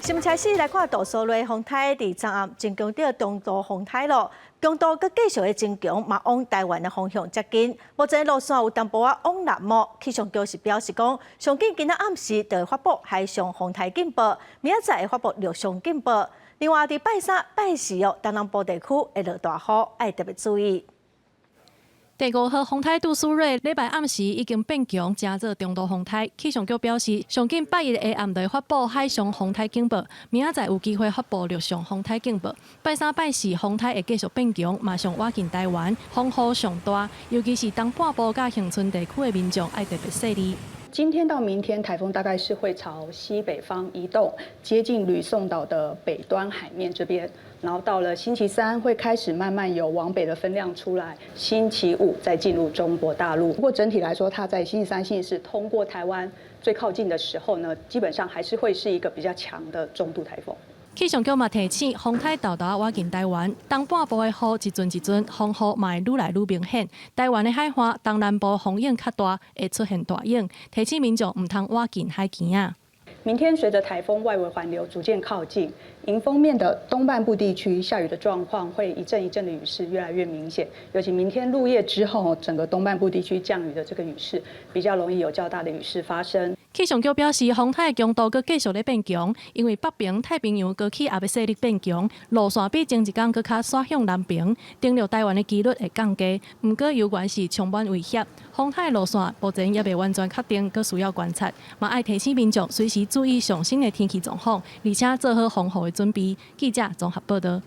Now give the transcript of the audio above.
新聞開始來看杜蘇芮風颱佇昨暗增強著中度風颱囉，強度閣繼續咧增強，嘛往台灣的方向接近。目前路線有淡薄仔往南喔，氣象局是表示講，上緊今仔暗時就會發布海上風颱警報，明仔載會發布陸上警報。另外，佇拜三、拜四哦，東南部地區會落大雨，愛特別注意。第五號風颱杜蘇芮禮拜暗時已經變強，成做中度風颱。氣象局表示，上緊拜一下暗就會發布海上風颱警報，明仔載有機會發布陸上風颱警報。拜三、拜四風颱會繼續變強，馬上倚近台灣，風雨上大，尤其是東半部佮恆春地區的民眾愛特別細膩。今天到明天，颱風大概是會朝西北方移動，接近呂宋島的北端海面這邊。然後到了星期三，會開始慢慢有往北的分量出來。星期五再進入中國大陸。不過整體來說，它在星期三、星期四通過台灣最靠近的時候呢，基本上還是會是一個比較強的中度颱風。氣象局嘛提醒，風颱沓沓倚近台灣，東半部的雨一陣一陣，風雨嘛會愈來愈明顯。台灣的海岸東南部風湧較大，會出現大湧，提醒民眾毋通倚近海墘仔。明天隨着颱風外圍環流逐漸靠近，迎風面的東半部地區下雨的狀況會一陣一陣的雨勢越來越明顯。尤其明天入夜之後，整個東半部地區降雨的這個雨勢比較容易有較大的雨勢發生。氣象局表示，風颱的強度閣繼續咧變強，因為北爿太平洋高氣壓的勢力變強，路線比前一工閣較徙向南爿，登陸台灣的幾率會降低。毋過猶原是充滿威脅。風颱路線目前猶未完全確定，閣需要觀察，嘛愛提醒民眾隨時注意上新的天氣狀況，而且做好防護的準備。記者綜合報道。